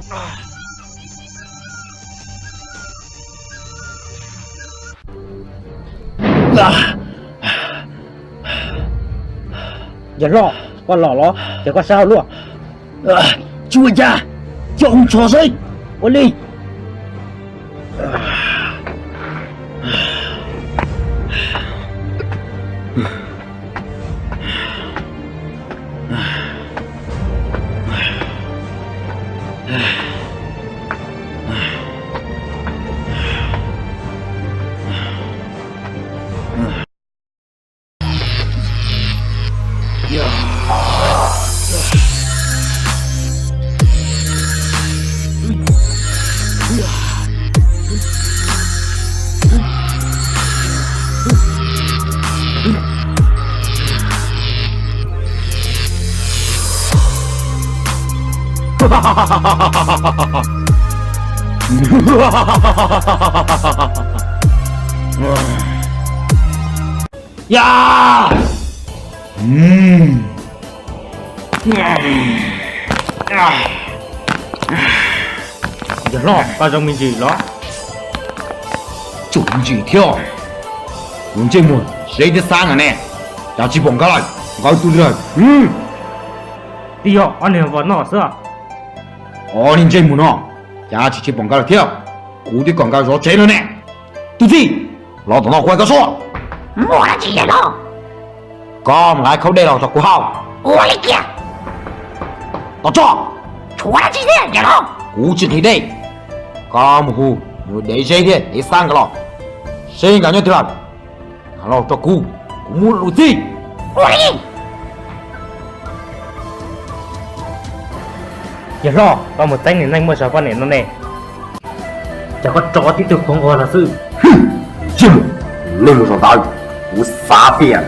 Yawg hlob, koj los los ces koj sab hauv luaj. Tsis ua cas, coj mus tso xwb. Ua li. Ya! Yawg hlob, koj zoo me ntsis los? Tsuas me ntsis thiab. Kuv ntsej muag zeb thiab xab nkaus ne, cas tsis pom nkawd lawm, nkawd tus twg lawm? Twb yog ob niag vos noj xwb. Ob niag ntsej muag no, cas tsis tsis pom nkawd lawm thiab? Kuv twb kom nkawd zov tsev lawm ne. Tus txij, los tom no kuv hais koj soj. Muaj dab tsi yawg hlob? Koj mus nqa khau dej los rau kuv haus. Ua li kiag. Tom tso. Tshuav dab tsi thiab yawg hlob? Kuv tsis nqhis dej. Koj mus hu dev zeb thiab dev xab nkawd los, seb nkawd nyob twg lawm. Los rau kuv, kuv muab lus txij. Ua li. Yawg hlob, koj mus txeeb niam neej muaj zog poj niam no ne, cas koj tso tib tug qhov nquag los xwb. Tsis mus, neej muaj zog ntawd, kuv xav tias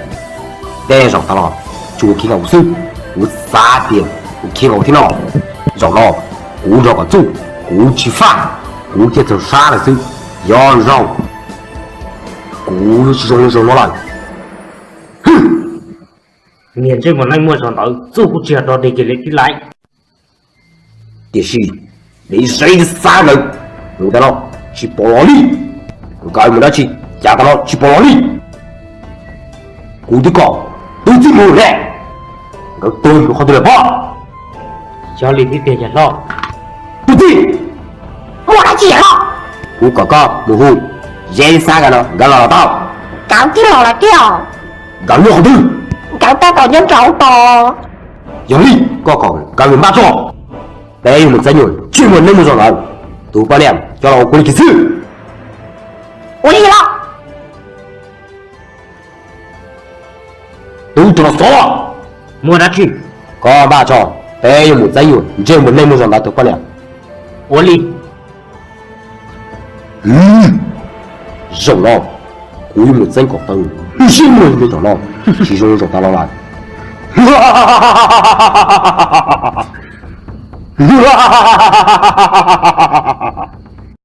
tej zaum tas los tsuas khiav nkaus xwb. Kuv xav tias kuv khiav nkaus thiab no, zaum no kuv nrog kom txuj, kuv tsis faj, kuv thiaj txaus sab lawm xwb. Yog zaum kuv yuav tsis zoo li zaum no lawm. Niag ntsej muag neej muaj zog ntawd txuj kuj tsis yog dog dig kiag li tib laiv. Tiam sis dev zeb thiab xab nkawd, mus tas no tsis pom los li. Nkawd mus dab tsi, cas tas no tsis pom los li. Kuv twb kom tus txij mus ne, nkawd tuag mus qhov twg lawm pob? Yog li tib tiag yawg hlob. Tus txij, muaj dab tsi yawg hlob? Kuv kom koj mus hu zeb thiab xab nkawd no, nkawd los los tau. Nkawd twb los lawm tiag. Nkawd nyob qhov twg? Nkawd tab tom nyob rau hauv tod. Yog li koj kom nkawd mus npaj tso, peb yuav mus txeeb nyuag ntsej muag neej muaj zog ntawd tus poj niam coj los ua kua li kiag xwb. Ua li los. Tub rog xov, muaj dab tsi? Koj npaj tso, peb yuav mus txeeb nyuag ntsej muag neej muaj zog ntawd tus poj niam. Ua li. Zaum no kuv yuav mus txeeb kom tau ntsej muag li zaum no, tsis zoo zaum tas los lawm.